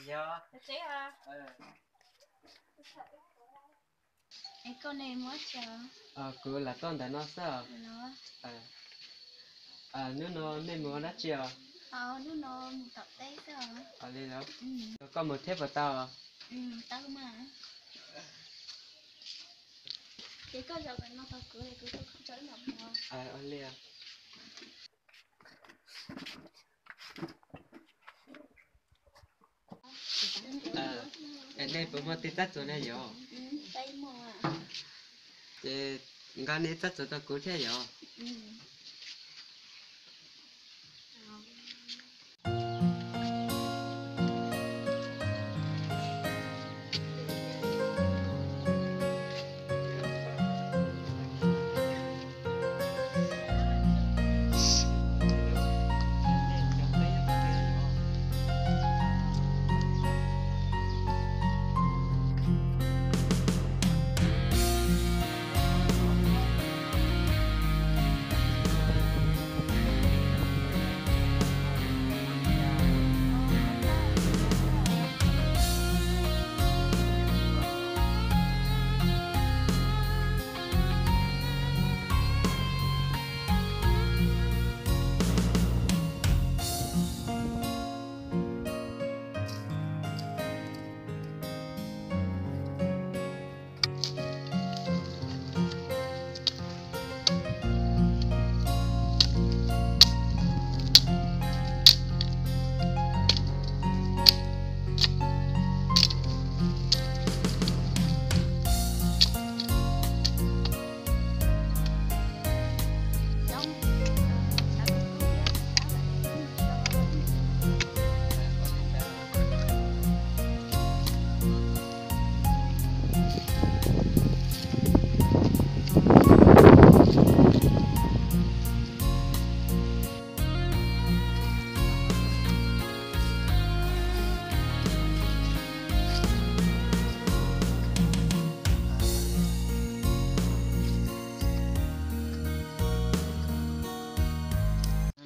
Yog. Es koj ne, kuv lam tuaj ntawm no xwb os. Hnub no nej mus ua dab tsi os? Hnub no mus tom teb xwb os. Li los, koj mus thiab puas tau? Ces koj zaum ntawm no tos kuv, kuv tuaj kho tso wb mam mus. Ua li. Es nej puas muaj tej tsab txuas na yom? Ces nqa nej tsab txuas rau kuv thiab yom?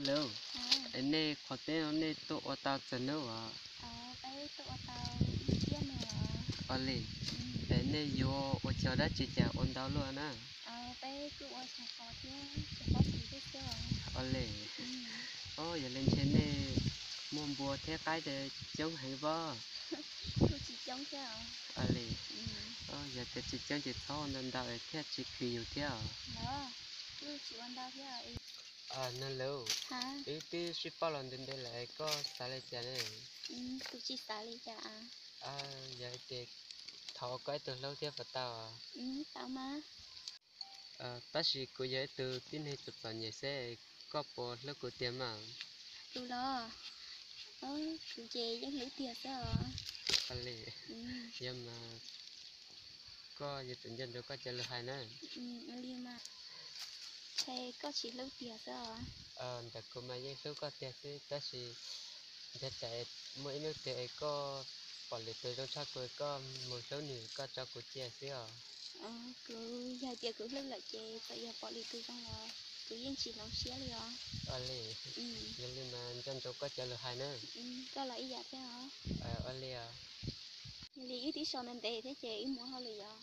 Hello, es nej qhov teb no nej tuaj ua tau txog hnub as? Ua li, es nej yuav ua cov dab tsi cas ua ntau luaj na? Ua li, o yog li ntshe nej muaj npua thiab qaib coob heev pob? Ua li, yog tias tsis coob ces txhob ua ntau ntau es thiaj tsis khwv yus thiab os. Nag Lauj, wb twb sib paub los ntev ntev lawm es koj xav li cas ne? Yog ces thov koj ib tug hlub thiab puas tau? Tab sis kuv yog ib tug tib neeg txom txom nyem xwb, koj puas hlub kuv tiag mas? Kuv los, kuv ces yeej hlub tiag xwb os. Yog mas koj yuav tsum nco ntsoov koj cov lus hais na. Ntshe koj tsis hlub tiag xwb os. Ntawm kuv mas yeej hlub koj tiag xwb tab sis ntshe tsam muaj ib hnub twg es koj pom lwm tus zoo tshaj kuv, koj mus hlub nws koj tso kuv cia xwb os. Kuv yog tias kuv hlub lawm ces txawm yog pom lwm tus zoo los kuv yeej tsis hloov siab li os. Ua li, yog li mas nco ntsoov koj cov lus hais na. Koj los ib yam thiab os. Ua li os. Yog li wb twb so ntev ntev thiab ces wb mus hauj lwm os.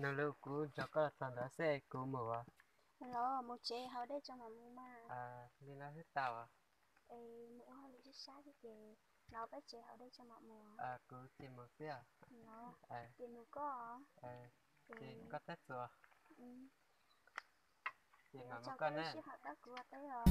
Nws lus kuv nrog koj los txog ntawd xwb kuv mus os. Los mus tsev haus dej tso mam mus mas. Li no twb tau. Es mus ua hauj lwm sab sab thiab ces los peb tsev haus dej tso mam mus. Kuv tsis mus xwb. Los ces mus koj. Ces koj txhob txuas. Ces mam mus koj na. Sij hawm tab kuv ua teb os.